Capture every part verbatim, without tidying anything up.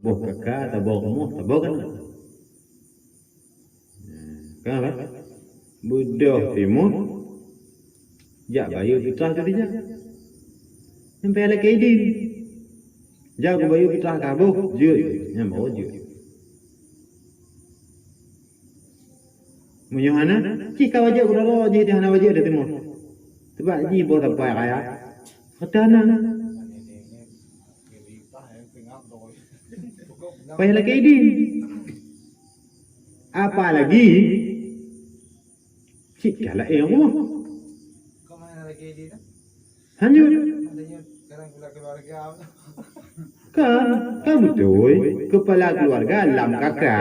Boh kaka, saboh rumoh, saboh keuneuk. Ka, kan? Beudôh timoh, jak bayeue pitrah keu tijak. Nyan payah lakée idin. Jak keu bayeue pitrah ka boh, jeuet. Nyan baru jeuet. Meunyoe hana, cit ka wajéb keudroe jih, hana wajéb timoh. Sabab jih boh sapai raya. Kata na. Payah lakée idin. Apalagi cit ka laén rumoh. Hanyut. Kan, kan beutôi. Keupala keuluwarga lam kaka.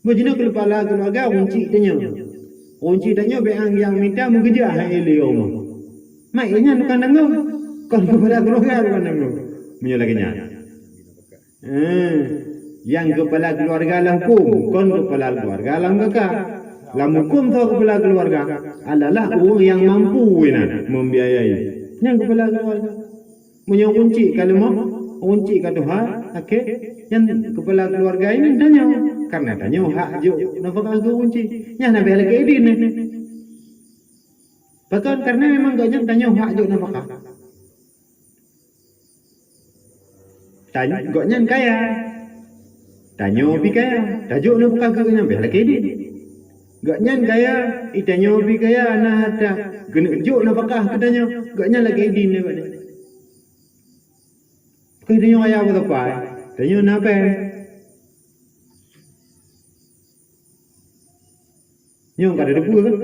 Beuh jinoe keupala keuluwarga, kunci tanyoe. Kunci tanyoe bék nyang mita meugeujak hai lé rumoh. Mak, nyan tukang tanggong. Kon keupala keuluwarga tukang tanggong. Meunyoe lagée nyan. Eh, nyang keupala keuluwarga lam huköm, kon keupala keuluwarga lam kaka. Lam huköm soe keupala keuluwarga? Adalah ureuëng nyang mampu inan membiayai. Nyang keupala keuluwarga. Meunyoe kunci ka leumoh, kunci ka tuha, akhé nyan keupala keuluwarga inan tanyoe, karena tanyoe hak jok nafakah keu kunci. Nyan na payah lakée idin nyan. Pakon? Karena memang gobnyan tanyoe hak jok nafakah. Tan-, gobnyan kaya. Tanyoe pih kaya. Tajok nafakah keu gobnyan payah lakée idin. Gobnyan kaya, i tanyoe pih kaya, na hareuta. Keuneuk jok nafakah keu tanyoe. Gobnyan lakée idin daripada. Keu tanyoe raya beusapai, tanyoe na péng. Nyoe ka ada deue kan?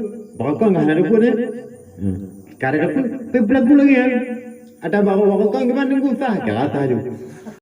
Barokon ka hana deue nyoe. Hmm. Ka ada deue, pih beulagu lagée nyan. Ada barokon kiban deungon sah, ka rasa ju.